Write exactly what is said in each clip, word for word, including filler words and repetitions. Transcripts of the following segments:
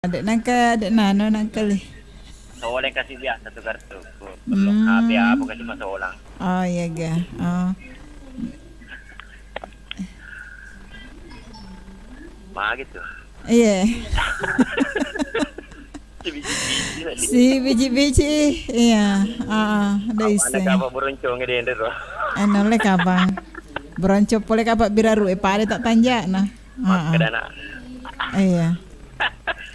Dek nangka, dek nano nangka le. Soleng kasi biasa tu kartu. Belum Hmm. H P apa kasi masolang. Oh, iya ga. Oh. Magi tu. Iya. Si biji-biji tadi. Si biji-biji, iya. Ah, ah, ada Apa isi. Ada kapa beroncong di ende tu. Anu le kapang. Beroncong pole kapa biraru, eh, pada tak tanjak nah. Ah, ah. Makkeda nak. Iya.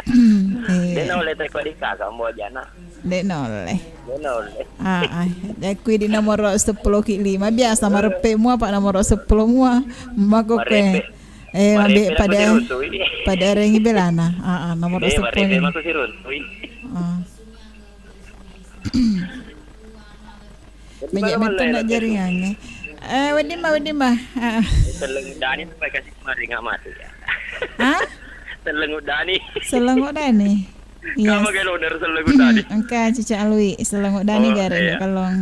Iya. Dek naulle teko di kakak, mau jana. Dek naulle. Dek naulle. Ah, ah. Dek kui di nomor sepuluh ki lima, biasa mareppe mua, Pak, nomor sepuluh mua. Mako ke. Mareppe. Eh, mareppe mabe pada, pada rengi belana. Ah, ah, nomor sepuluh. Mareppe mako siruntui. Ah. Banyak betul nak jaringannya. Eh, wedding mah, wedding mah. Ah. Selleng udani sampai kasih kemarin nggak mati ya. Hah? Selleng udani. Selleng udani. Iya. Kamu kayak loner selleng udani. Engka cica alui selleng udani. Oh, gare iya. Kalong.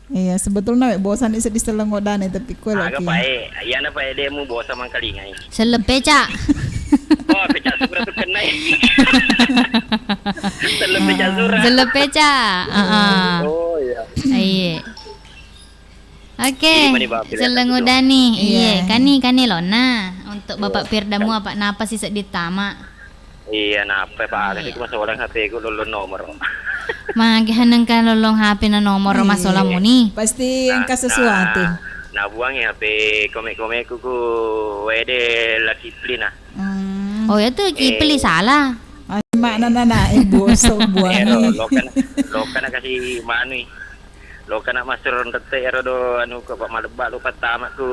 Iya, sebetulnya wek bosan itu di selleng udani tapi kue lagi. Aga pae, iya na pae demu bosan mangkalingai. Selleng peca. Oh, peca sura tu kena. Selleng peca sura. Selleng peca. Heeh. Oh, iya. Iya. Oke, jadi mani Bapak Firda selleng tu. Udani. Iya. Iya, kani, kani lona. Untuk Bapak Firda mu apa, napa sih sedih tama? Iya, napa, Pak? Iya. Kasi ku masolang H P ku lollong nomor. Magi hanengka lollong H P na nomor masolang muni. Pasti engka sesuatu. Nah, buang ya H P kome-kome ku, ku wede laki pli nah. Hmm. Oh, ya tu ki pli salah. Ah, mak nana na, eh, bosok buang. Eh, lo, lo kan, lo kan kasi manu. Lo kana masur rette ero do anu ko, Pak, malebba lo pattama ku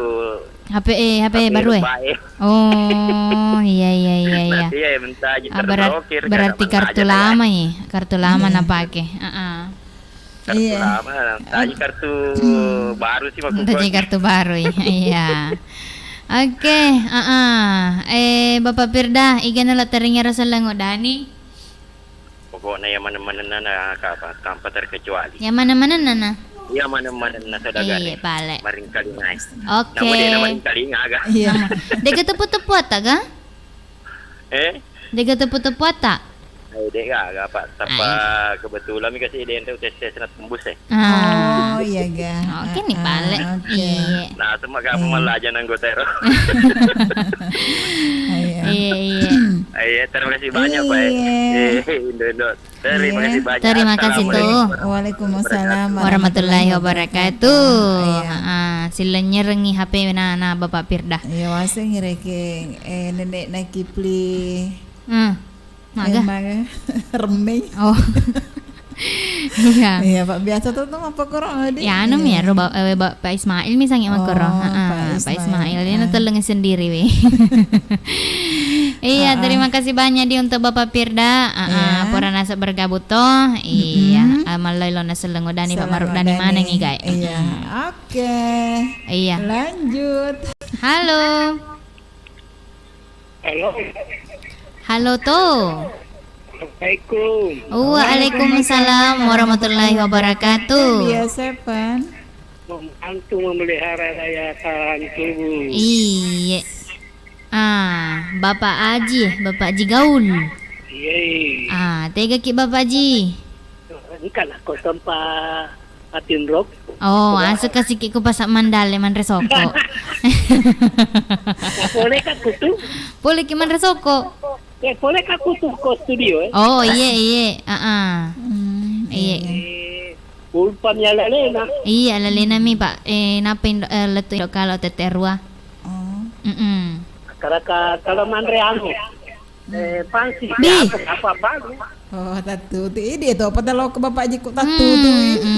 H P, eh, H P baru, eh? Lebba, eh. Oh, iya, iya, iya, iya. Nanti ya minta aja. Ah, berat-, terblokir, berarti kartu lama, ya? Kartu lama na pake. Heeh. Kartu lama, nanti kartu baru sih maksudku. Nanti kartu baru, ya. Iya. Oke, heeh. Eh, Bapak Firda, igana lo teringero selleng udani? Pokokna iya maneng-manenna na kapa, tanpa terkecuali. Iya maneng-manenna na? Iya maneng-manenna saudara. Iya, pale. Maringkalingai. Oke. Nama dia na maringkalinga aga? Iya. Dega tepu-tepu atta ga? Eh? Dega tepu-tepu atta? Eh, dega aga, Pak. Tapa kebetulan mi kasi dente U T S na tembus, eh. Ah. Oh, iya ga. Oke, ni pale. Oke. Iya. Nah, semua kamu malah aja nang gotero. Iya. Iya, iya. Iya, terima kasih banyak, Pak. Iya. Eh, Indo-Indo. Terima kasih banyak. Terima kasih tu. Assalamualaikum. Waalaikumsalam warahmatullahi wabarakatuh. Iya. Heeh, sillenyerengngi H P na, na Bapak Firda. Iya, waseng reke, eh, nenek na Kipli. Hmm. Maga? Eh, maga. Remmeng. Oh. Iya. Iya, Pak, biasa tu, tu mappakoro, Dik. Ya, anu mi, ero, ba-, eh, ba-, Pak Ismail mi sangi makkoro. Oh, heeh, Pak Ismail. Pak Ismail. Ini tellengi sendiri, weh. Iya, terima kasih banyak di untuk Bapak Firda. Heeh, pura nasa bergabung toh. Iya, eh, malloi lo na selleng udani, Pak, marudani maneng igai. Iya. Oke. Iya. Lanjut. Halo. Halo. Halo to. Assalamualaikum. Waalaikumsalam warahmatullahi wabarakatuh. Iya, Sepan. Membantu memelihara daya tahan tubuh. Iya. Ah, Bapak Aji, Bapak Aji Gaul. Iya. Ah, tega ki Bapak Aji? Engka nakko tempa atinrok. Oh, asu kasiki ku pasang mandale manre soko. Pole ka kutu. Pole ki manre soko. Eh, pole ka kutu ko studio, eh. Oh, iye, iye. Heeh. Hmm, iye. Eh, ulpa mi alalena. Iya, alalena mi, Pak. Eh, napa indo, eh, letu indo kalo tette rua. Oh. Mm-mm. Karaka kalau manre anu. Eh, pangsi. Di. Apa baru? Oh, tattu tu. Idi tu apa talo ke Bapak Aji ku tattu tu. Hmm, hmm.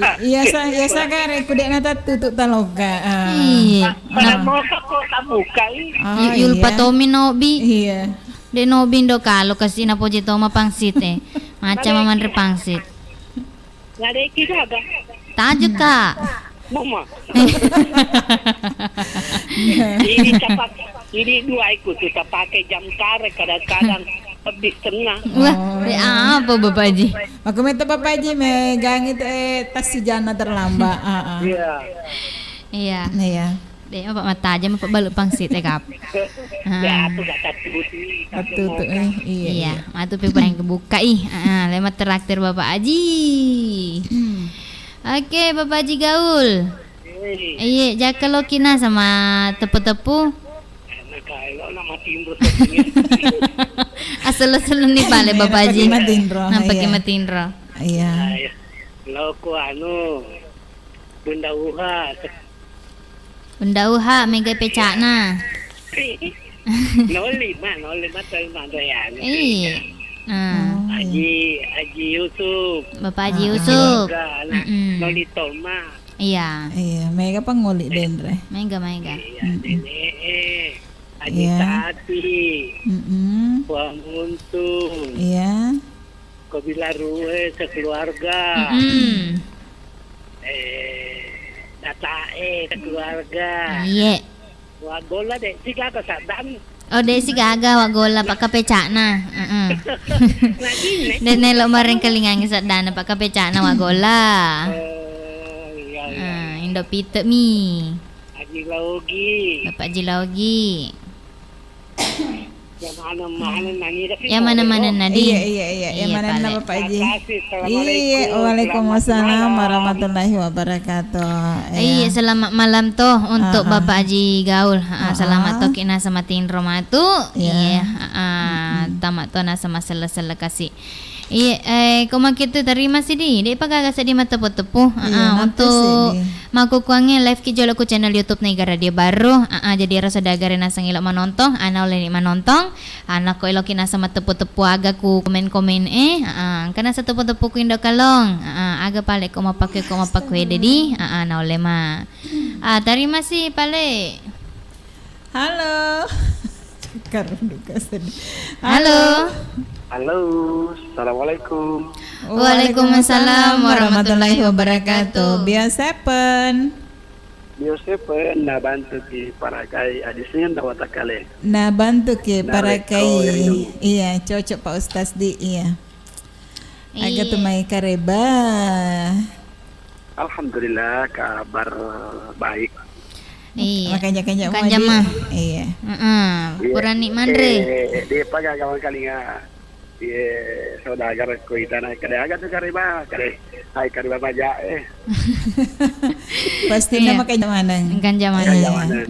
I-, iya sa, iya sa kare ku dek na tattu tu talo ka. Ah. Iya. Pada mau ka ko tamu kai. Oh, yul iya. Patomi nobi. Iya. De nobi ndo kalo kasi na poji toma pangsit e. Macam manre pangsit. Ngadeki gaga. Tajuk, Kak. Mama. Ini capak, ini dua ikut kita pakai jam karet kadang-kadang lebih setengah. Wah, oh. Apa Bapak Haji? Aku minta Bapak Haji megang itu, eh, tas sejarah terlambat. Ah, ah. Iya. Iya. Iya. De', apa mattajeng, apa balu pangsit, eh, kap. Ah. Pattutu, eh, iya, iya. Matu pe purang kebuka, ih. Ah, le matteraktir Bapak Aji. Hmm. Oke, Bapak Aji Gaul. Iya, jaka loki na sama tepu-tepu. Asal-asal ni bale, Bapak Aji. Matinro, nampak iya. Matinro. Iya. Iya, iya. Lo ku anu, Bunda Uha. Bunda Uha, mega pecakna. Nol lima, nol lima tahun ada ya. Iya. Nah. Oh, iya. Haji, Haji Yusuf. Bapak Haji Yusuf. Keluarga, anak. Mm-mm. Noli Toma. Iya. Iya, mega pangoli denre. Mega, mega. Iya, mm-mm. Nenek, eh. Haji Tati. Mm-mm. Puang Untung. Iya. Ko Bilarue sekeluarga. Mm-mm. Eh, Datae sekeluarga. Iye. Waggolla de' sigaga saddang. Oh, de' sigaga Waggolla, pakkapecakna. Heeh. Lagi ne. De' nelo marengkalingangi saddana pakkapecakna Waggolla. Oh, iya, iya. Ah, Indo Pite mi. Haji Laogi. Bapak Haji Laogi. Ya, mana-mana nani, tapi ya, mana-mana nadi. Iya, iya, iya. Iya, ya, mana pale. Bapak Haji. Makasih. Assalamualaikum. Iya, waalaikumsalam warahmatullahi wabarakatuh. Iya, selamat malam toh untuk Bapak Haji Gaul. Ha, selamat toh kina sama tinro matu. Iya, ha, tama toh na sama sele-sele kasih. Iya, eh, ko makitu tarima sidi, de' pa gaga sedi mattepu-tepu. Iya, untuk makkukuangnge live ki jolo ku channel YouTube Nega Radio Barru. Aa, jadi ero saudagare naseng elo manontong, ana oleni manontong, ana ko eloki naseng mattepu-tepu aga ku komen-komen e. Aa, engka naseng tepu-tepu ku Indo Kalong. Aa, aga pale ko mapakue, ko mapakue dedi. Aa, na ole ma. Ah, tarima si pale. Halo. Cakar duka sedih. Halo. Halo. Halo, assalamualaikum. Waalaikumsalam warahmatullahi wabarakatuh. Bio Seven. Bio Seven, nabantuki parakai adisingen dawata kale. Nabantuki parakai. Iya, cocok Pak Ustaz di, iya. Aga tu mai kareba? Alhamdulillah, kabar baik. Iya. Makanja-kanja mah. Iya. Heeh. Purani manre. Eh, de' pa gaga mangkalinga. Iya, saudagar ko itana kade aga tu kareba, kade. Hai kareba maja, eh. Pasti nama kanja maneng. Kanja maneng.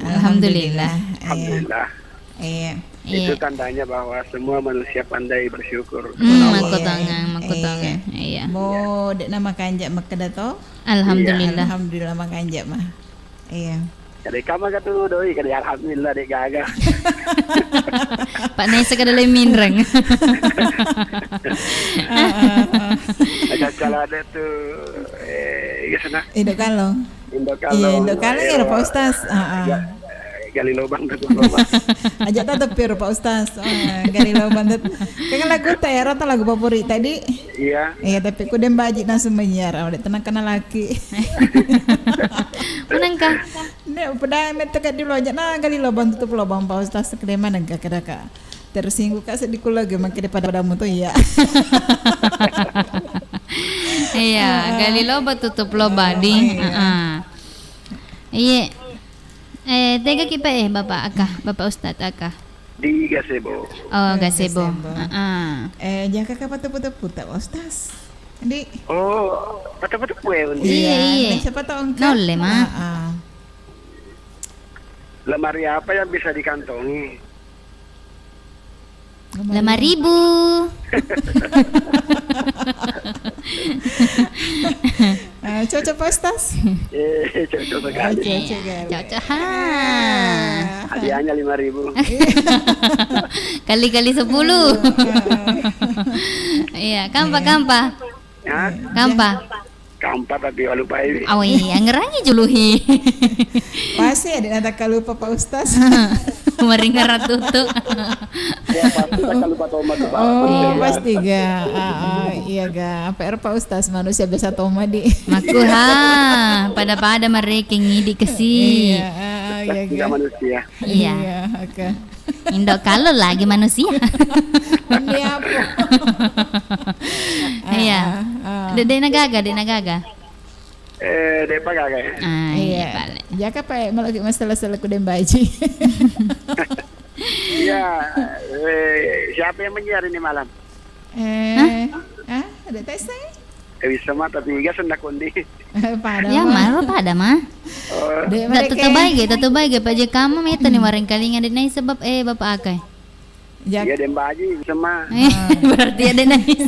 Alhamdulillah. Alhamdulillah. Iya. Iya. Itu tandanya bahwa semua manusia pandai bersyukur kepada Allah. Makkutongeng, makkutongeng. Iya. Mo de' na makanja makkeda to? Alhamdulillah. Alhamdulillah makanja mah. Iya. Jadi kama katu doi, kade alhamdulillah de' gaga. Pak Nesa kada le minreng. Heeh, heeh. Ada calana tu, eh, iya sana. Indo Kalong. Indo Kalong. Iya, Indo Kalong ero Pak Ustaz. Heeh. Gali lobang tutup lobang. Aja' tateppi ro Pak Ustaz. Ah, gali lobang tutup. Kan lagu ta ero ta lagu favorit tadi. Iya. Iya, tapi ku de' mbaji' langsung menyiar. Udah tenang kena laki. Menengka. Ne, pada mette ka dulu aja' na gali lobang tutup lobang Pak Ustaz. Kede manengka kira ka. Tersinggung ka seddi ku lagi makkeda pada-padamu to iya. Iya, gali lobang tutup lobang di. Heeh. Iya. Eh, tega ki pa eh, Bapak Aka, Bapak Ustaz Aka. Di Gazebo. Oh, Gazebo. Heeh. Eh, jaka ka pateppu-teppu ta Ustaz? Di. Oh, pateppu-teppu ya, Bun? Iya, iya. Siapa tahu engkau? Nolle ma. Heeh. Lemari apa yang bisa dikantongi? Lima ribu. Eh, cocok, Pak Ustaz? Eh, cocok sekali. Oke, cocok, ha. Hadiahnya lima ribu. Kali-kali sepuluh. Iya, kampa, kampa. Hah? Kampa. Kampa tapi walupai. Awoi, angerangi juluhi. Pasti ada nata kalupa Pak Ustaz. Maringara tutu. Ya, pasti tak kalupa tomat, Pak. Oh, pasti ga. Ah, ah, iya ga. Apa er Pak Ustaz, manusia biasa toma di. Maku ha, pada-pada mereka ngidi kesi. Iya, ah, ah, iya ga. Manusia. Iya. Iya, oke. Indo Kalo lagi manusia. Ini apa? Iya. Ah, ah. De', de' nagaga, de' nagaga. Eh, de'pa gaga, eh. Ah, iya, iya, balik. Jaka pa, eh, malah kita masalah-salah ku Dembaji. Iya, eh, siapa yang menyiar ini malam? Eh, hah? Ah, ada tes, eh? Eh, bisa mah, tapi iga senda kondi. Pada ya, mah. Malu pada mah. Oh. Nggak, tetap baik ya, tetap baik ya, Pak J K mah meta nih, hmm, wareng kalinga deh, nah, sebab, eh, Bapak Akai. Jak- Iya, Dembaji, bisa mah. Eh, berarti ada nangis.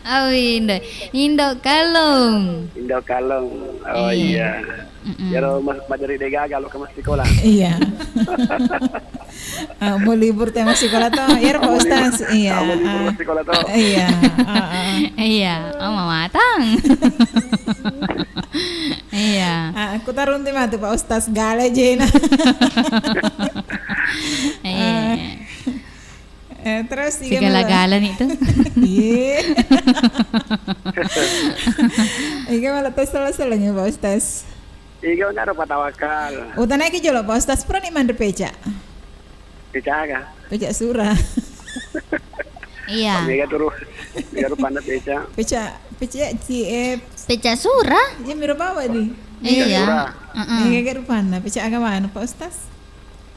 Awi, Indo. Indo Kalong. Indo Kalong. Oh, iya. Iya. Mm-mm. Iyaro mas-, majari degaga lo ke mas sekolah. Iya. Ah, mau libur tema sekolah tuh. Iya, Pak Ustaz. Iya. Mau libur mas sekolah tuh. Iya. Ah, ah. Iya, oh, matang. Iya. Ah, aku tarung ti matu Pak Ustaz gale jena. Iya. Eh, terus iga mala-, segala-gala nih tuh. Iya. Iga malah tes salah-salahnya Pak Ustaz. Iga udah rupa tawakal. Utanaiki jolo Pak Ustaz, pura ni manre peca. Peca aga? Peca sura. Iya. Mega turu. Mega rupanna peca. Peca, peca C F. Peca sura? Iya, miro bawa di. Iya. Peca sura. Heeh. Mega ga rupanna, peca aga manu, Pak Ustaz?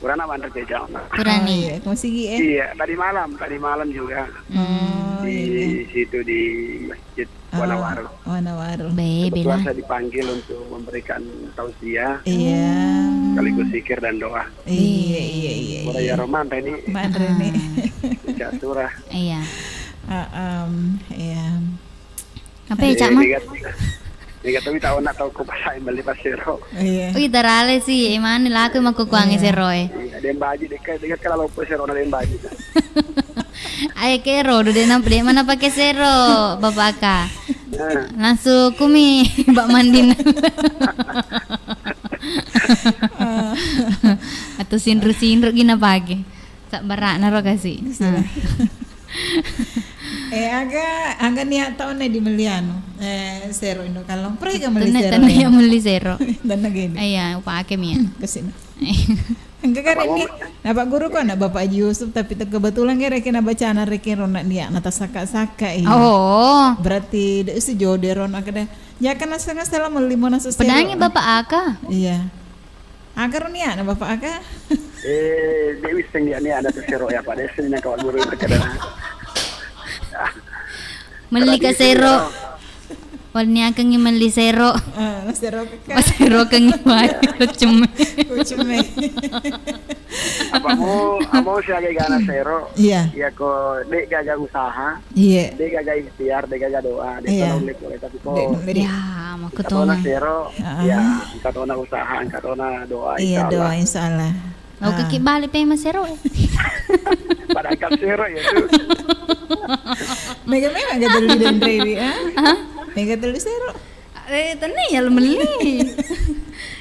Purana manre peca. Purani. Oh, iya, kamu sigi, eh? Iya, tadi malam, tadi malam juga. Oh, iya. Di situ di Masjid Wanawar. Wanawar. Be, kebetulan bela. Saya dipanggil untuk memberikan tausiah, iya, sekaligus zikir dan doa. Iya, iya, iya, iya. Pada ya Roman tadi. Manre ni. Ah. Baca surah. Iya. Ah, em, iya. Apa ya, Cak, Mak? Ingat, ingat tapi tahu nak tahu ku pas saya beli pas zero. Iya. Wih, tarale sih, emang laku mah kukuangi zero, eh. Iya, dia baju dekat, dekat kalau lupa zero na dia baju. Ayo ke ero, de na, de mana pake sero, Bapak Aka. Nah. Langsung kumi bak mandin. Atau sinru-sinru gina pake. Sabbarakna ro kasi. Nah. Eh, aga, aga niat tahu nih di melianu. Eh, sero Indo Kalong. Pura ga meli sero. Tena ya meli sero. Dan lagi ini. Iya, upake mi ya. Kesini. Engka kan ini, Bapak Guru ko anak Bapak Haji Yusuf, tapi te-, kebetulan kan reke na bacana reke rona dia, na tasaka-saka, iya. Oh. Berarti de si jode rona kada. Ya kan nasa-, nasa lama lima nasa sero. Pedangi Bapak Aka. Iya. Aka roni anak Bapak Aka. Eh, de wisseng dia ni ada tu sero ya, Pak. De sini nak kawan guru kada. Melli ka sero. Wenniakengngi melli sero. Ah, maseroka. Maserokengngi wae, kucemme. Kucemme. Apa mau, mau siaga gana sero? Iya. Iya ko, de gaga usaha. Iya. De gaga ikhtiar, de gaga doa, de tolong de boleh, tapi ko. De, de. Ya, mau ketona sero. Ah. Ya, engka tona usaha, engka tona doa, iya, insya Allah. Doa, insya Allah. Lo kaki balik pe masero. Pada angkat sero ya tu. Mega memang gak teli dan rewi, ah? Hah? Mega teli sero. Eh, tena ya lo meli.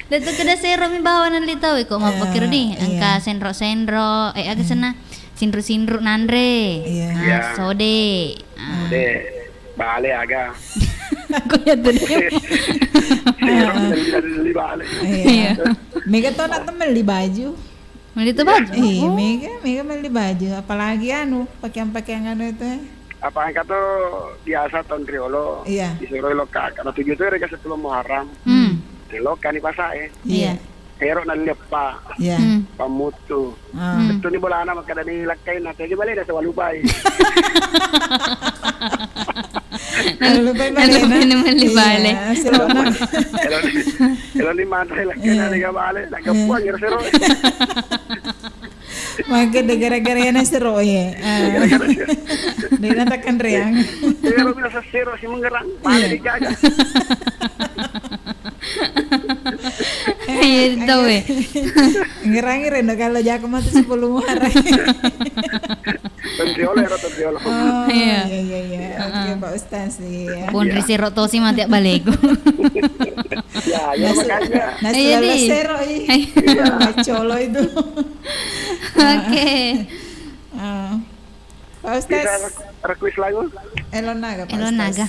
Dan tu keda sero mi bawa nan li tau, eh, kok mau pikir di. Iya. Engka senro-senro, eh, aga sena. Sinru-sinru nanre. Iya. Ah, iya. Sode. Ah. De. Bale aga. Aku ya tadi. Iya, beli, beli bale. Iya. Iya. Mega to nak temen beli baju. Beli tu baju? Iya, oh. Mega, mega beli baju. Apalagi anu, pakaian-pakaian anu itu, eh. Apa angka to biasa tahun riolo. Iya. Disuruh lo kakak. Nah, tujuh tu rega sepuluh Muharram. Hmm. Lo kan di pasar, eh. Iya. Ero nalleppa. Iya. Hmm. Pammuttu. Ah. Hmm. Bettuni bolana makkeda ni lakkai na tegi bale na sewa lupai. Lupai bale na. Lupai bale. Iya, sewa na. Elo ni, elo ni manre lakkai na tega bale, na geppuang ero sero. Maka de gara-gara na sero ye. Ah. Gara-gara sero. De na takkan reang. Ero bisa sero si mengerang. Mana digaga. Iya, tau, eh. Ngerangi reno kalau jago mati sepuluh muara. Pensiolo ya, pensiolo. Oh, iya, iya, iya. Oke, Pak Ustaz, iya. Pun risero tosi mati balego. Ya, ya, makanya. Nasi, iya, lala di. Sero, ih. Iya. Colo itu. Oke. Ah. Pak Ustaz. Bisa re-, request lagu? Elon Naga, Pak Elon Ustaz. Naga.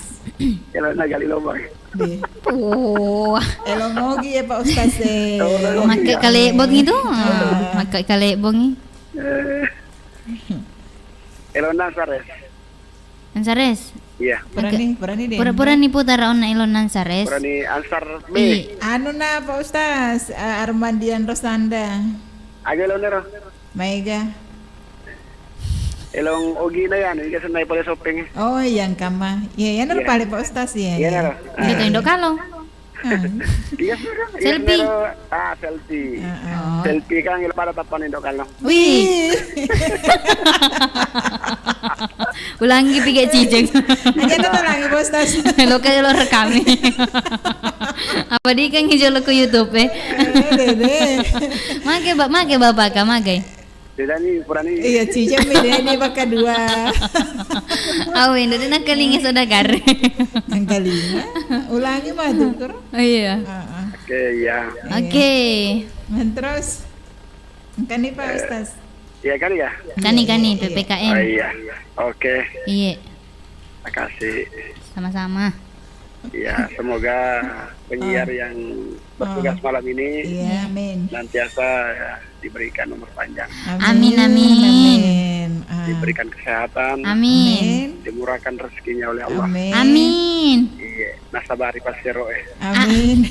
Elon Naga Lilo Boy. Di. Wah. Elon Mogi ya, Pak Ustaz, eh. Elon Mogi, makai ya. Kalebong itu. Ah. Makai kalebong ini. Eh. Elon Nazares. Nazares. Iya. Purani, purani deh. Pura-purani putara onna elon Ansar es. Purani Ansar B. Anu na Pak Ustaz, eh, Armandian Rosanda. Aga elon ero? Maega. Elong Ogi na ya, anu, iga senai pale sopeng. Oh, yang kama. Iya, ya, nero pale Pak Ustaz, ya. Iya, nero. Indo to, Indo Kalong. Ah. Iya, sudah. Iya, selfie. Sudah. Ah, selfie. Heeh. Oh. Selfie kan ila pada tapan Indo Kalong. Wih. Ulangi piga ciceng. Aja na ulangi, Pak Ustaz. Lo kayak lo rekami. Apa di kan hijau lo ke YouTube, eh? Eh, deh, deh. Mage, Ba-, mage Bapak, Kak, mage. Dedani, purani. Iya, ciceng mi, dedani baka dua. Awe, dede nakalinga saudagar. Nakalinga. Ulangi matu, koro. Oh, iya. Heeh. Oke, iya. Oke. Nah, terus? Engkani, Pak Ustaz. Iya, kan ya? Kani, kani, P P K M. Oh, iya. Oke. Iya. Makasih. Sama-sama. Ya, semoga penyiar yang bertugas malam ini senantiasa, ya, diberikan umur panjang. Amin, amin. Amin. Ah. Diberikan kesehatan. Amin. Dimurahkan rezekinya oleh Allah. Amin. Amin. Iya, nasabari pasero, eh. Amin.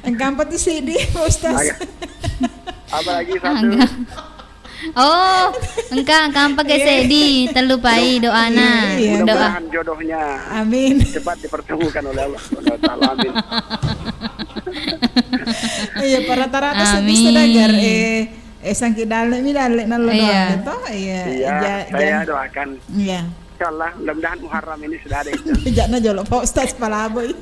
Engka apa tu sedih, Pak Ustaz? Agak. Apalagi satu. Agak. Oh, engka, engka apa ke sedih, tellu pai doana. Iya. Doa. Mudah-mudahan jodohnya cepat dipertemukan oleh Allah Subhanahu wa Ta'ala. Amin. Iya, rata-rata sedih saudagar, eh, eh, sangki dalle mi dalle nallo doang to. Iya. Iya, saya doakan. Iya. Insyaallah, mudah-mudahan Muharram ini sudah ada itu. Jakna jolo Pak Ustaz palaboi.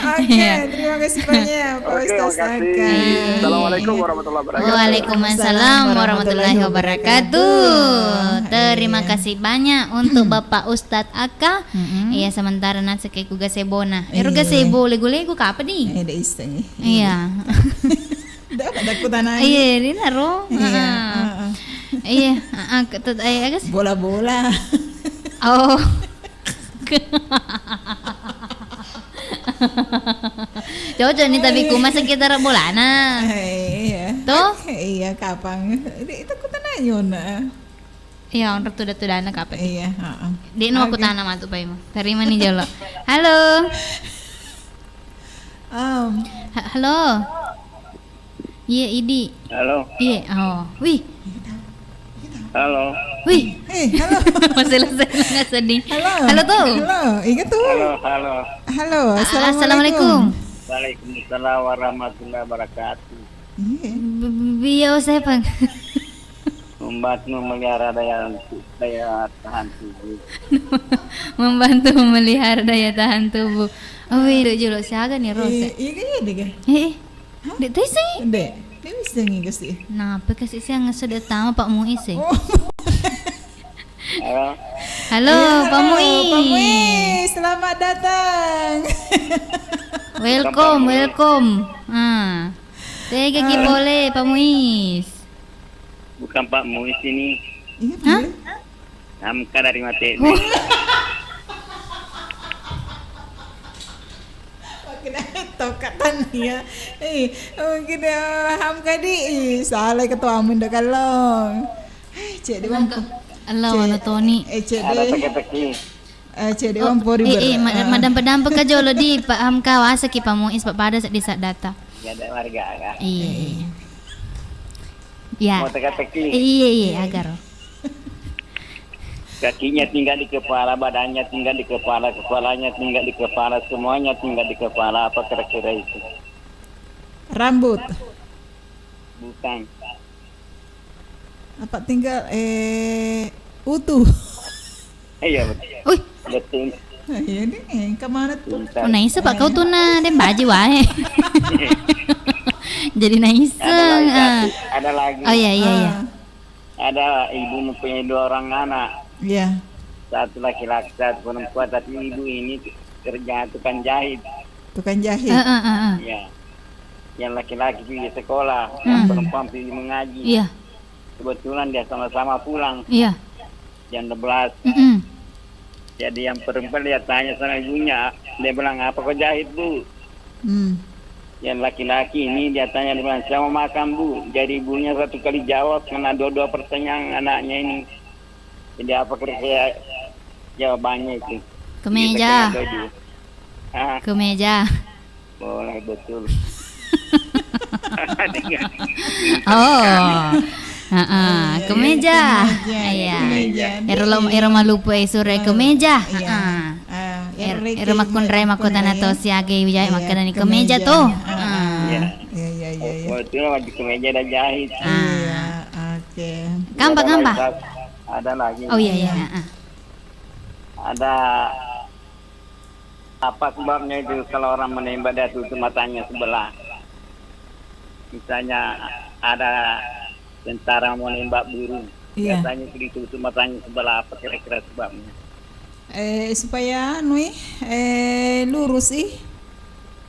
Oke, terima kasih banyak Pak Ustaz Aka. Oke, makasih. Assalamualaikum warahmatullahi wabarakatuh. Waalaikumsalam warahmatullahi wabarakatuh. Terima kasih banyak untuk Bapak Ustaz Aka. Mm-mm. Iya, sementara naseke ku gasebona. Ero gasebo lego-lego kapa di? Eh, de issengi. Iya. Dah, pada ku tanai. Iya, ini naro. Iya, heeh. Iya, heeh, ke-, tut-, eh, aga sih? Bola-bola. Oh. Cocok nih, tapi kuma sekitar bolana. Eh, iya. Toh? Iya, kapang. Itu ku tanai nyona. Iya, onro tuda-tudana kape. Iya, heeh. Dek no aku tana matu paimu. Terima nih jolo. Halo. Om. Ha-, halo. Iya, Idi. Halo. Iya, oh. Wih. Halo. Wih. Eh, halo. Selesai nggak sedih. Halo. Halo tuh. Halo, iya tuh. Halo, halo. Halo, assalamualaikum. Assalamualaikum. Waalaikumsalam warahmatullahi wabarakatuh. Iya. B-, b-, biar saya, Bang. Membantu memelihara daya, daya tahan tubuh. Membantu memelihara daya tahan tubuh. Oh, wih, dok jolo siaga nih, Ros? Eh, iya, iya, deh, kan? Eh, eh. Hah? Dek, tau iseng? Dek, dia bisa ngigo sih. Napa kasih siang sudah tama Pak Muis, eh? Oh. Halo. Halo, iya, Pak halo, Muis. Pak Muis, selamat datang. Welcome, welcome. Ah. Tega ki pole, Pak Muis. Bukan Pak Muis ini. Iya, Pak Muis. Hamka dari Mate. Makin tokatan ya. Eh, mungkin ya Hamka di, ih, salah ketua Mundo Kalong. Eh, cek di bangku. Allah, Toni. Eh, cek di. Ada teka-teki. Eh, cedde wampori eh, eh, ma-, madampe-dampe ka jolo di Pak Hamka, wasa ki Pak Muis, Pak, pada seddi saddata. Iya, ada warga, kan? Iya, iya. Ya. Mau teka-teki. Iya, iya, agaro. Kakinya tinggal di kepala, badannya tinggal di kepala, kepalanya tinggal di kepala, semuanya tinggal di kepala. Apa kira-kira itu? Rambut. Bukan. Apa tinggal, eh, utuh. Iya, betul. Wih. Betul. Iya nih, eh, kemana tuh? Pintar. Oh, naisa Pak kau tuna, den baji wae. Jadi naisa. Ada lagi satu, ada lagi. Oh, iya, iya, iya. Ah. Ada ibu mempunyai dua orang anak. Iya. Satu laki-laki, satu perempuan, tapi ibu ini kerja tukang jahit. Tukang jahit. Heeh, heeh. Iya. Yang laki-laki pergi sekolah, yang perempuan pergi mengaji. Iya. Kebetulan dia sama-sama pulang. Iya. Jam dua belas. Mm-mm. Jadi yang perempuan dia tanya sama ibunya, dia bilang, "Apa kau jahit, Bu?" Hmm. Yang laki-laki ini dia tanya, dia bilang, "Saya mau makan, Bu." Jadi ibunya satu kali jawab, karena dua-dua pertanyaan anaknya ini. Jadi apa kira-kira jawabannya itu? Kemeja. Di tengah baju. Ah. Kemeja. Boleh, betul. Oh. Heeh, kemeja. Iya, kemeja. Ero lo, ero malupu e sure kemeja. Iya. Heeh. Ah, ero makkunrai makkutanna to siaga i jahe makkedani kemeja to. Heeh. Iya. Iya, iya, iya, iya. Oh, itu lagi kemeja dan jahit. Ah. Iya, oke. Kampa, kampa. Ada lagi. Oh, iya, iya, heeh. Ada apa sebabnya itu kalau orang menembak dia tutup matanya sebelah? Misalnya ada tentara mau nembak burung, biasanya itu ditutup matanya sebelah, apa kira-kira sebabnya? Eh, supaya anu, eh, eh, lurus, ih.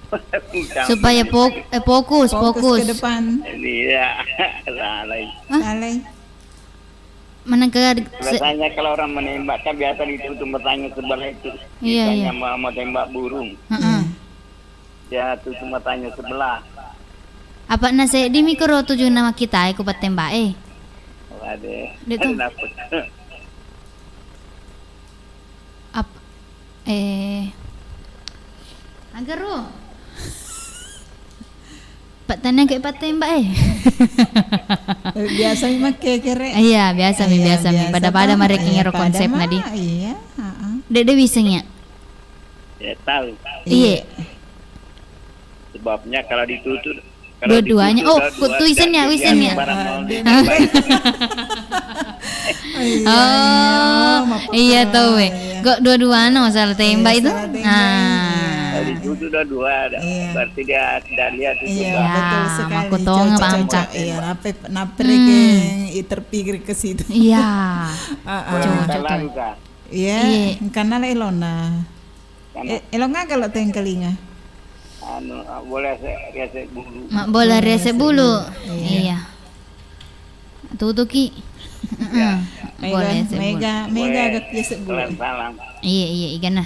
Bukan. Supaya fok-, eh, fokus, fokus ke depan. Iya, salah. Hah? Salah. Manengka de-, se- Biasanya kalau orang menembak kan biasa ditutup matanya sebelah itu. Iya, iya. Misalnya mau, mau tembak burung. Heeh. Dia tutup matanya sebelah. Apa na seddi mi koro tujunna makkitae ku pattembak e? Waduh. Dia tuh. Ada apa? Ap-, eh, agaro. Pattanna ke pattembak e. Biasa mi makkekere. Iya, biasa mi, iya, biasa mi. Biasa pada-pada to, marekeng iya, ero pada konsepna ma, di. Iya, heeh. Dek, dek wiseng ya? Tidak tahu. Iya. Iya. Sebabnya kalau ditutup, kalau dua-duanya. Dua-duanya. Oh, ku-, tuisen ya, wisen ya. Barang mau. Iya, oh, iya, iya, mappakko, iya, tau, weh. Iya. Kok dua-duana salah tembak itu? Salah tembak, ah. Kalau ditutup dua-dua, ada. Iya. Berarti dia tidak lihat itu, iya, Bang. Betul sekali. Makkutonga, cocok, Bang. Cocok. Iya, nape, nape rekeng, i-, terpikir ke situ. Iya. Ah, ah. Cocok, cocok. Iya, iya. Engkana le elona. Karena eh, elong aga lo tengkalinga? Anu, ah, bola riasek bulu. Mak bola riasek bulu. Iya. Iya. Tutuki. Ya. Heeh. Bola riasek bulu. Mega, mega, mega aga riasek bulu. Salam, salam. Iya, iya, igana.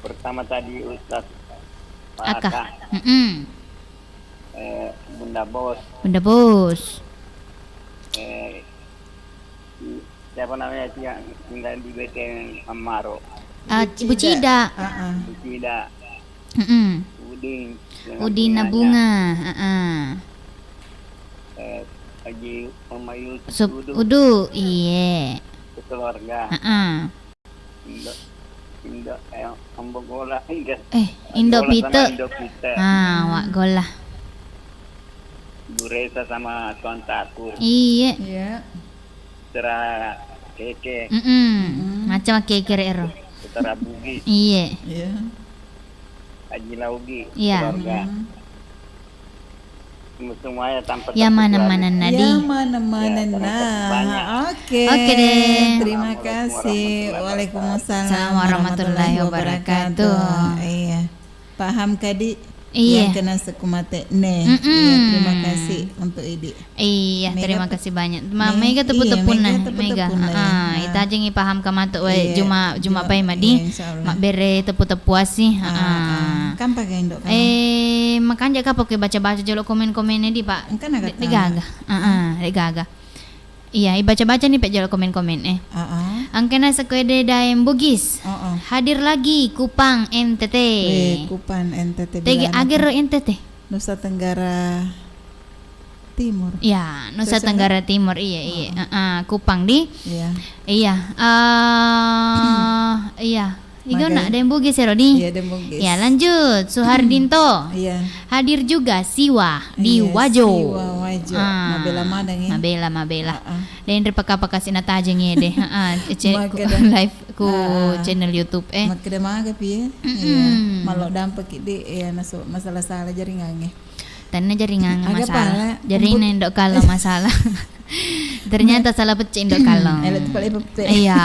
Pertama tadi Ustaz Aka. Aka. Mm-mm. Eh, Bunda Bos. Bunda Bos. Eh, siapa namanya itu yang tinggal di Beteng Amaro? Ah, Bu Cida. Heeh. Bu Cida. Mm-mm. Udin. Udin Nabunga. Heeh. Eh, Haji Mama Yusuf Udu. Udu, iye. Sekeluarga. Heeh. Indo, Indo, eh, Ambo Gola, enggak. Eh, Indo Gola sama Pite. Indo Pite. Ah, Wak Gola. Bu Resa sama Tuan Taku. Iye. Iya. Putra Keke. Mm-mm. Mm-mm. Macam Keke re ero. Putra Bugis. Iye. Iya. Haji Laugi, iya, keluarga. Hmm. Semuanya tanpa terkecuali. Ya, mana-mana, Nadi. Ya, mana-mana, ya, terima kasih banyak. Oke. Oke deh. Terima kasih. Assalamualaikum warahmatullahi wabarakatuh. Waalaikumsalam warahmatullahi wabarakatuh. Iya. Paham, Kadi? Iya. Yang kena sekumate ne. Mm-mm. Iya, terima kasih untuk Idi. Iya, mega terima kasih banyak. Ma-, mega, mega tepu-tepunna, iya, mega tepu-tepunna, mega. Heeh, itajengi paham kamato wae, iya, juma, juma pai madi. Iya, insyaallah. Mabbere tepu-tepu asi. Heeh. Kampa ga Indo, kampa? Eh, makanja kapa ke baca-baca jolo komen-komen di, Pak. Engka na de-, de gaga. Heeh, de gaga. Iya, ibaca-baca ni pe jolo komen-komen, eh. Heeh. Engkana sekoe de Daeng Bugis. Heeh. Hadir lagi Kupang N T T. Weh, Kupang N T T. Tegi agero N T T. Nusa Tenggara Timur. Ya, Nusa Tenggara Timur, iya, iya. Heeh. Heeh, Kupang di. Iya. Iya, eh, iya. Iga nak Daeng Bugis ero di. Iya, Daeng Bugis. Ya, lanjut. Suhardinto. Iya. Hadir juga Siwa di Wajo. Siwa Wajo. Ah, mabela maneng, eh. Mabela, mabela. Heeh. Denre paka-paka sina tajeng ede. Heeh, cek live ku channel YouTube, eh. Makkeda maga pi, eh. Mm-mm. Iya. Mallo dampeki di, iya, nasu-, masalah-salah jaringangnge. Tenna jaringang masalah. Jarinna Indo Kallong masalah. Ternyata salah pecce Indo Kallong. Elo tu pale peppe. Iya.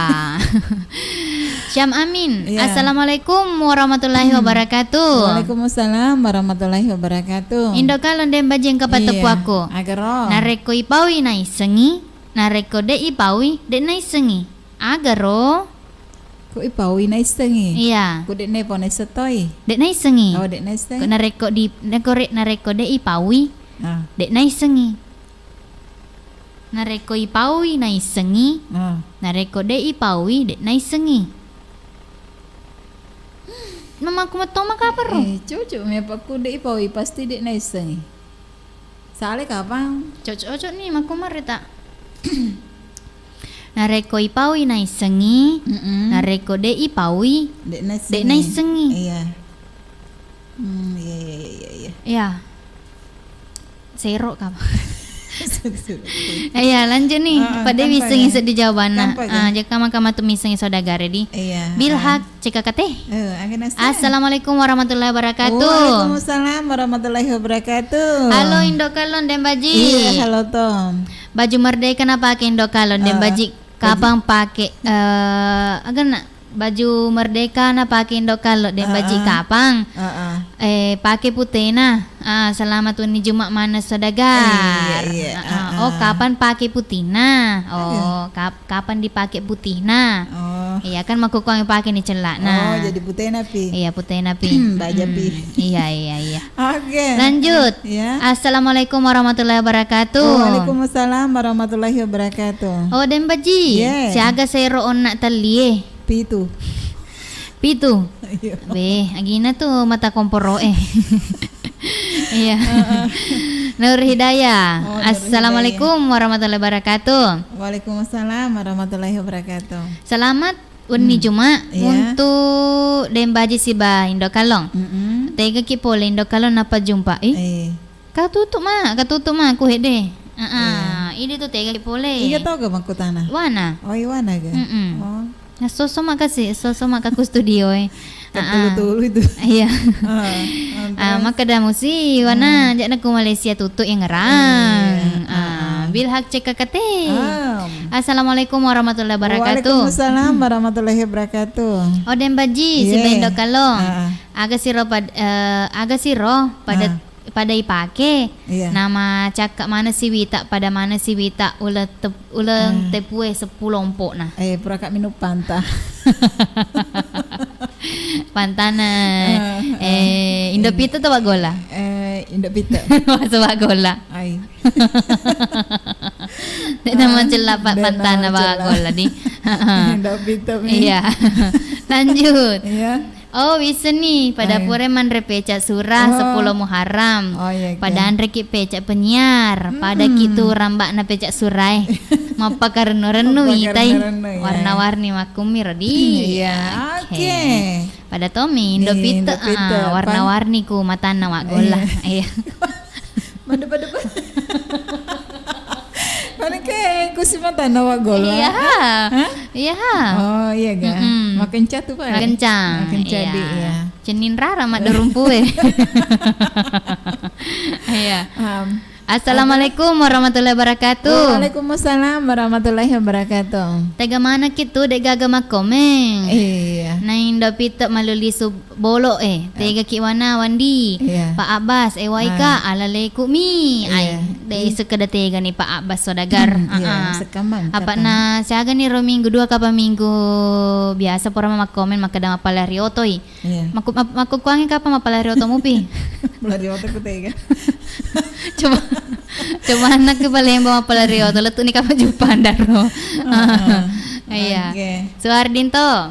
Syam Amin. Iya. Assalamualaikum warahmatullahi wabarakatuh. Waalaikumsalam warahmatullahi wabarakatuh. Indo Kallong de bajeng kapa tepu aku. Agaro. Narekko ipaui naissengi, narekko de ipaui de naissengi. Agaro. Ku ipaui naissengi? Iya. Ku de'na ipau naisseng toi? De' naissengi. Oh, de' naisseng. Ku narekko di, narekko re-, narekko de' ipaui, ah, de' naissengi. Narekko ipaui naissengngi, ah, narekko de' ipaui de' naissengngi. Mamaku metto maka apa ro? Eh, cocok mi apa ku de' ipaui pasti de' naissengngi. Sale kapang? Cocok-cocok ni makku marita. Narekko ipaui naissengngi, mm-mm, narekko de' ipaui de' naissengngi. De' naissengngi. Iya. Hmm, iya, iya, iya, iya, iya. Iya. Sero ka. Iya, lanjut nih. Ah, ah, pada missengngi seddi jawabanna. Ah, jekka maka matu missengngi saudagare di. Iya. Bilhak, ah, cekka kate. Eh, aga nasa? Assalamualaikum warahmatullahi wabarakatuh. Waalaikumsalam warahmatullahi wabarakatuh. Halo, Indo Kallong, Deng Baji. Iya, halo, Tom. Baju merdeka na pake Indo Kallong, Deng Baji. Kapang pake, eh, aga na? Baju merdeka na pake Indo Kallong, Deng Baji kapang. Heeh. Eh, pake putena. Ah, selamat wenni Juma' maneng saudagar. Eh, iya, iya. Heeh. Oh, kapan pake putihna? Oh, kap-, kapan dipake putihna? Oh. Iya, kan makkukkuang pake ni cella'na. Oh, jadi putena pi. Iya, putena pi. Baja pi. Hmm, iya, iya, iya. Oke. Lanjut. Ya. Assalamualaikum warahmatullahi wabarakatuh. Waalaikumsalam warahmatullahi wabarakatuh. Oh, Deng Baji. Iya. Siaga sero onna tellie? Pitu. Pitu? Iya. Weh, agina tu mata komporo e. Iya. Heeh. Nur Hidayah. Oh, Nur Hidayah. Assalamualaikum warahmatullahi wabarakatuh. Waalaikumsalam warahmatullahi wabarakatuh. Selamat wenni Juma' untuk Deng Baji siba Indo Kallong. Mm-mm. Tegaki pole Indo Kallong napajumpa. Eh. Katutu ma, katutu ma ku hede. Heeh. Iya. Idi tu tegaki pole. Iga tau ga makkutana? Wana. Oh, iwana ga? Mm-mm. Oh. Nassoso ma kasi, soso ma ka ku studio e. Heeh. Tulu-tulu itu. Iya. Ah, ah, makkeda musi wana, ja'na ku Malaysia tutu yang ngerang. Iya. Ah, Bilhak cekka kate. Assalamualaikum warahmatullahi wabarakatuh. Waalaikumsalam warahmatullahi wabarakatuh. Oh, Deng Baji, siba Indo Kallong. Ah, ah. Aga siro pad-, eh, aga siro pada, pada ipake. Iya. Nama cakka maneng siwita, pada maneng siwita uleng tep-, uleng tepue seppulo ompo'na. Eh, puraka minum Fanta. Fantana. Eh, Indo Pito to Waggolla? Eh, Indo Pito. Masa Waggolla. Ai. De' na macella pa-, Fantana Waggolla di. Indo Pito mi. Iya. Lanjut. Iya. Oh, wisseng ni, pada pura manre peca' sura seppulo Muharram. Oh, iya, pada anreki peca' penyiar, pada ki tu ramba'na peca' surae. Mappakarennu-rennu itai. Warna-warni makkummi ro di. Iya, oke. Pada tomi Indo Pito, ah, warna-warni ku matanna Waggolla. Iya. Madu-madu. Mana ke kusi matanna Waggolla? Iya. Hah? Iya. Oh, iya ga? Mm-mm. Makenca tu, Pak? Makenca. Makenca di, iya. Cenning rara madderumpue. Iya. Assalamualaikum warahmatullahi wabarakatuh. Waalaikumsalam warahmatullahi wabarakatuh. Tega manekki tu de' gaga makkomeng. Iya. Na Indo Pito malu lisu bolo e, tega ki wana wandi. Iya. Pak Abbas, e waika, alaleku mi. Ai, de' sekedar tega ni Pak Abbas saudagar. Iya, sekamang. Apa na siaga ni ro minggu dua kapa minggu biasa pura makkomeng makkeda mappalari otoi. Iya. Makku-, mak-, makkukkuangngi kapang mappalari oto mupi? Lari oto ku tega. Coba, coba anak ke Palembang mappalari oto, lettu ni kapang Jupang daro. Heeh. Iya. Oke. Suardinto.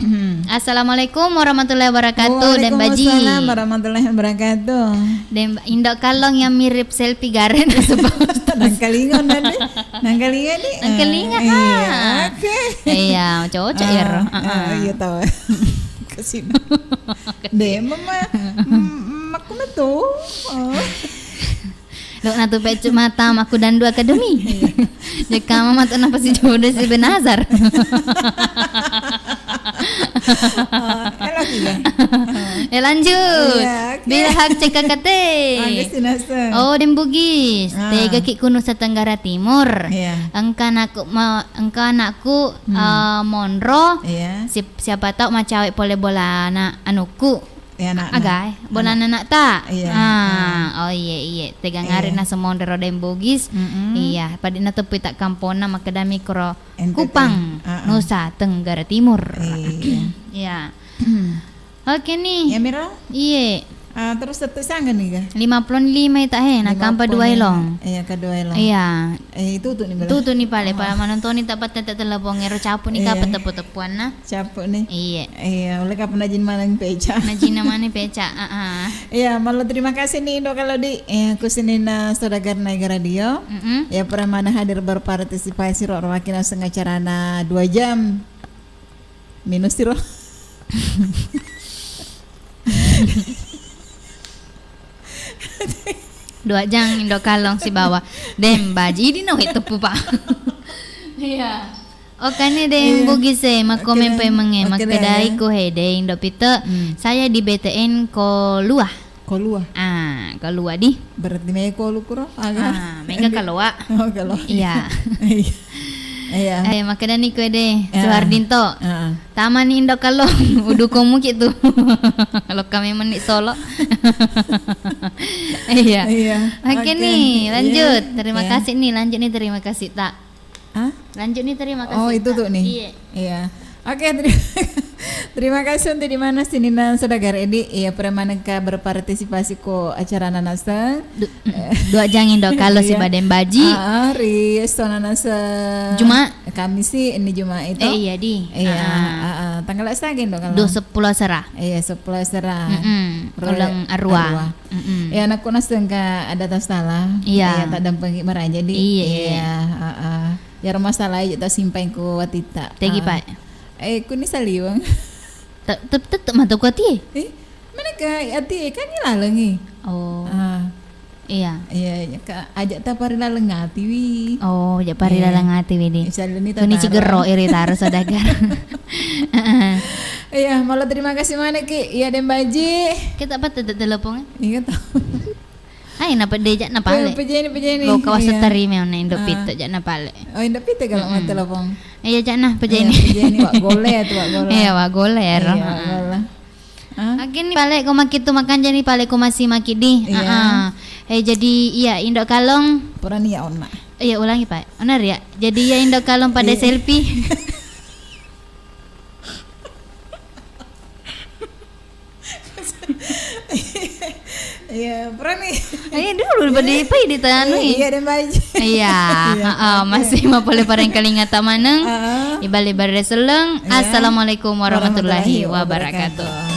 Assalamualaikum warahmatullahi wabarakatuh, Deng Baji. Waalaikumsalam warahmatullahi wabarakatuh. Deng, Indo Kallong yang mirip selfie garen sebab. Nangkalinga nanti. Nangkalinga ni. Nangkalinga, iya, oke. Iya, cocok ya, Ro. Heeh. Iya, tahu. Kasino. De', mama, mm, makku metu. Oh. Dok natu peccu mata makku Dandu Academy. Iya. Jekka mama tu napa si jodoh si Benazar. Oh, eh, lagi ya? Oh. Eh, lanjut. Iya, oke. Bilhak cekka kate. Agus Tinasa. Oh, Deng Bugis. Ah. Tega ki ku Nusa Tenggara Timur. Iya. Engka anakku ma-, engka anakku, eh, monro. Iya. Si-, siapa tahu macawe pole bolana anukku. Eh, anakna. Aga, eh? Bolana anak ta? Iya. Ah, oh, iya, iya. Tega ngari na semonro Deng Bugis. Mm-mm. Iya, pada na tepui tak kampona makkeda mi kuro Kupang, Nusa Tenggara Timur. Iya. Iya. Oke nih. Ya, Miro? Iye. Ah, terus tettu sangga ni ga? Lima puluh lima ita he, na kampa dua elong. Iya, kedua elong. Iya. Eh, itu tu ni bela. Tutu ni pale, pala manontoni ta patta telepon ero capu ni kapa tepu-tepuanna. Capu ni. Iya. Iya, oleh kapan najin maneng peca. Najin maneng peca, ah, ah. Iya, malah terima kasih ni Indo kalau di, eh, kusinina saudagar Naik Radio. Mm-mm. Ya, pernah mana hadir berpartisipasi ro wakil langsung acarana dua jam. Minus siro. Dua jang Indo Kalong sibawa Deng Baji. Idi nawe teppu, Pak. Iya. Okane Deng Bugise, makkomen paimenge, makkedai ko hede Indo Pite, saya di B T N ko lua. Ko lua. Ah, ko lua di. Berarti mega ko lukuro, aga? Ah, mega kaloa. Oh, kaloa. Iya. Iya. Eh, makkedani ko ede, Suhardinto. Tamani Indo Kalong, udukomuki tu. Lokka memang ni solo. Iya. Iya. Oke ni, lanjut. Terima kasih ni, lanjut ni, terima kasih tak. Ah? Lanjut ni, terima kasih. Oh, itu tu ni. Iya. Iya. Oke, terima, terima kasih untuk di mana sininna saudagar Edi. Iya, pernah manengka berpartisipasi ko acara nanaseng. Dua jang Indo Kalong sibawa Deng Baji. Ah, ri esso nanaseng. Juma. Kamisi ini Juma itu. Eh, iya di. Iya. Ah, ah. Tanggal sagi Indo Kalong? Dua seppulo asera. Iya, seppulo asera. Mm-mm. Uleng arua. Mm-mm. Ya, anakku nasengka ada tasala. Iya. Iya, tak dampingi maraja di. Iya, iya. Iya, heeh. Ya, rumah salah aja tak simpang ku watita. Tegi, Pak. Eh, ku ni saliweng. Tetep mata ku ati. Eh, mana ke ati kan ni lalengi. Oh. Ah. Iya. Iya, iya, Kak. Aja tak pari laleng ati wi. Oh, aja pari laleng ati wi di. Misalnya ni ku ni cigero iri taro saudagar. Iya, malah terima kasih mana ki. Iya, Deng Baji. Kita apa tetep telepon? Iya, tahu. Ai, na pede ja na pale. Pejeni, pejeni. Lo kawas terima ona Indo Pite ja na pale. Oh, Indo Pite kalau mau telepon. Iya, ja na pejeni. Pejeni, wak gole ya tu, wak gole. Iya, wak gole ya, roh. Iya, wak gole. Ah? Oke ni pale ko makitu makan jani pale ko masih makidi. Iya. Ah, ah. Eh, jadi iya Indo Kalong. Purani ya ona. Iya, ulangi, Pak. Ona ria. Jadi iya Indo Kalong pada selfie. Iya, purani. Ayo dulu pada apa di tanah ni? Iya, Deng Baji. Iya, heeh, masih mau boleh pareng kalinga tamaneng. Heeh. Ibale bare seleng. Iya. Assalamualaikum warahmatullahi wabarakatuh.